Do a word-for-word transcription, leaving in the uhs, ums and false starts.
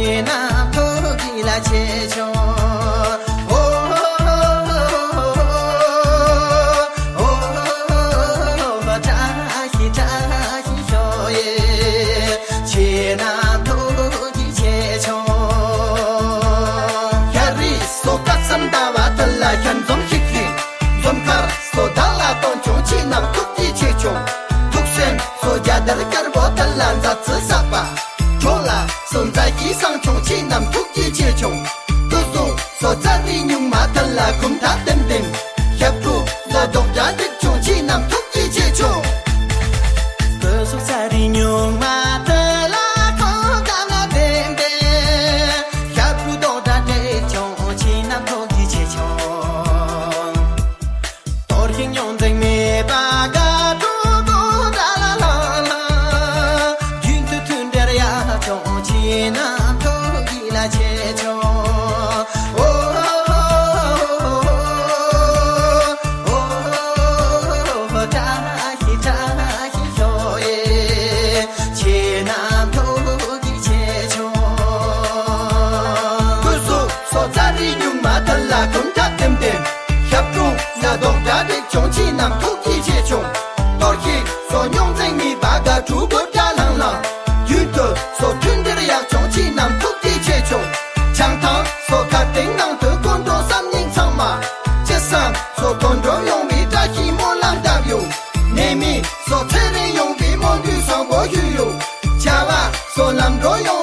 ཁྱེད་རྣམས་ཐུགས་རྗེ་ལ་ཆེ་ཆུང་། ཨོ། ཨོ། བཀྲ་ཤིས་བཀྲ་ཤིས་ཤོག་ཡེ། ཁྱེད་རྣམས་ཐུགས་རྗེ་ཆེ་ཆུང་། ཤར་རི་སོ་ཀ་སམ་ཟླ་བ་དུ་ལ་ཤར་འཛོམས་ཤིག་ཤིག་འཛོམས་མཁར་སོ་བདག་ལ་སྟོན་ཆུང་། ཁྱེད་རྣམས་ཐུགས་རྗེ་ཆེ་ཆུང་། ཐུགས་སེམས་སོ་རྒྱ་དར་དཀར་པོ་དུ་ལ་མཛའ་བརྩེ་བསགས་པ། གྲོ་ལ་སོ་མཛའ་ཡི་བཟང་ཆུང་། ཁྱེད་རྣམས་ཐུགས་རྗེ་ཆེ་ཆུང་། སྐུ་གཟུགས་སོ་རྩ་རི་སྨྱུག་མ་དུ་ལ་ཁུམ་ཐག་ལྡེམ་ལྡེམ། ཞབས་དྲུང་ལོ་ཏོག་འདྲ་འགྲིག་ཆུང་། ཁྱེད་རྣམས་ཐུགས་རྗེ་ཆེ་ཆུང་། སྐུ་གཟུགས་ས་རི་སྨྱུག་མ་དུ་ལ་ཁོང་ག་ན་ལྡེམ་ལྡེམ། ཞབས་དྲུང་ཏོག་འདྲ་འགྲིག་ཆུང་། ཁྱེད་རྣམས་ཐུགས་རྗེ་ཆེ་ཆུང་། གཏོར་ཤིང་རྙོག་འཛིང་མེད་པ་དགའ་སྤྲོ་དགོད་བྲ་ལ་ལྷང་ལྷང་། རྒྱུན་དུ་མཐུན་སྒྲིལ་ཡག་ཆུང་། ཁྱེད་རྣམས་ཐུགས་རྗེ་ལ་ཆེ་ཆུང་། ཨོ། ཨོ། བཀྲ་ཤིས་བཀྲ་ཤིས་ཤོག་ཡེ། ཁྱེད་རྣམས་ཐུགས་རྗེ་ཆེ་ཆུང་། སྐུ་གཟུགས་སོ་རྩ་རི་སྨྱུག་མ་དུ་ལ་ཁུམ་ཐག་ལྡེམ་ལྡེམ། ཞབས་དྲུང་ལ་ཏོག་འདྲ་འགྲིག་ཆུང་། ཁྱེད་རྣམས་ཐུགས་རྗེ་ཆེ་ཆུང་། གཏོར་ཤིང་སོ་རྙོག་འཛིང་མེད་པ་དགའ་སྤྲོ་དགོད་བྲ་ལྷང་ལྷང་། རྒྱུན་དུ་སོ་མཐུན་སྒྲིལ་ཡག་ཆུང་། ཁྱེད་རྣམས་ཐུགས་རྗེ་ཆེ་ཆུང་། བྱང་ཐང་སོ་མཁར་སྟེང་ནང་དུ་དགོན་གྲོང་སམ་རྙིང་ཚང་མ། ཅི་བསམ་སོ་དོན་འགྲུབ་ཡོང་བའི་བཀྲ་ཤིས་སྨོན་ལམ་གདབ་ཡོད། ནད་མེད་སོ་ཚེ་རིང་ཡོང་བའི་སྨོན་འདུན་བཟང་པོ་ཞུས་ཡོད། བྱ་བ་སོ་ལམ་འགྲོ་ཡོང་